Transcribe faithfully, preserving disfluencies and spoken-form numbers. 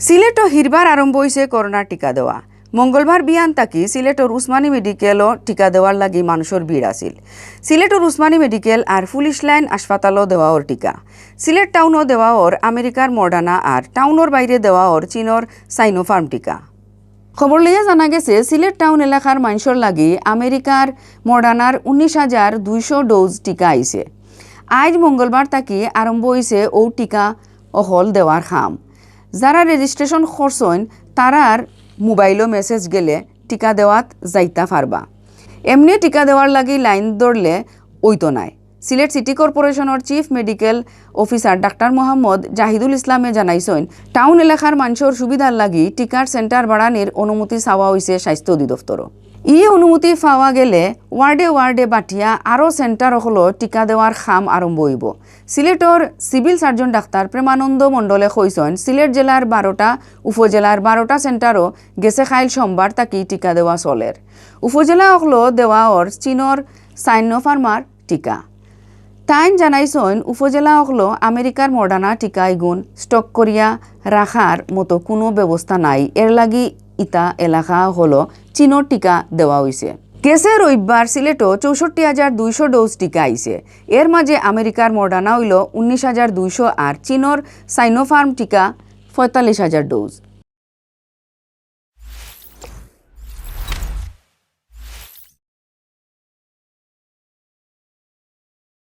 সিলেটো হিরবার আরম্ভ অইছে করোনার টিকা দেওয়া। মঙ্গলবার বিয়ান থাকি সিলেটর উসমানী মেডিকেলও টিকা দেওয়ার লাগি মানুষর ভিড় আছিল। সিলেটর উসমানী মেডিকেল আর পুলিশ লাইন হাসপাতালও দেওয়া অর টিকা। সিলেট টাউনও দেওয়া অর আমেরিকার মডার্না আর টাউনর বাইরে দেওয়া অর চীনর সাইনোফার্ম টিকা। খবর লইয়া জানা গেছে, সিলেট টাউন এলাকার মানষর লাগি আমেরিকার মডার্নার উনিশ হাজার দুইশো ডোজ টিকা আইছে। আইজ মঙ্গলবার থাকি আরম্ভ অইছে অউ টিকা অকল দেওয়ার কাম। যারা রেজিস্ট্রেশন করছইন, তারার মোবাইলো মেসেজ গেলে টিকা দেওয়াত যাইতা পারবা। এমনে টিকা দেওয়ার লাগি লাইন ধরলে অইতো নায়। সিলেট সিটি কর্পোরেশনর chief medical officer doctor Mohammad Zahidul ইসলামে জানাইছইন, টাউন এলাকার মানষর সুবিধার লাগি টিকার সেন্টার বাড়ানির অনুমতি চাওয়া অইছে স্বাস্থ্য অধিদপ্তরও। ই অনুমতি পাওয়া গেলে ওয়ার্ডে ওয়ার্ডে বাটিয়া আরও সেন্টার অকলো টিকা দেওয়ার কাম আরম্ভ অইবো। সিলেটর সিভিল সার্জন ডাক্তার প্রেমানন্দ মণ্ডলে কইছইন, সিলেট জেলার বারোটা উপজেলার বারোটা সেন্টারও গেছে কাইল সোমবার থাকি টিকা দেওয়া চলের। উপজেলা অকলো দেওয়া অর চীনর সাইনোফার্মার টিকা। তাইন জানাইছইন, উপজেলা অকলো আমেরিকার মডার্না টিকা ইগুন স্টক করিয়া রাখার মতো কুনু ব্যবস্থা নাই, এর লাগি ইতা এলাকা অকলো চীনর টিকা দেওয়া অইছে। গেছে রবিবার সিলেটো চৌষট্টি হাজার দুইশো ডোজ টিকা আইছে। এর মাঝে আমেরিকার মডার্না অইলো উনিশ হাজার দুইশো আর চীনর সাইনোফার্ম টিকা পঁয়তাল্লিশ হাজার ডোজ।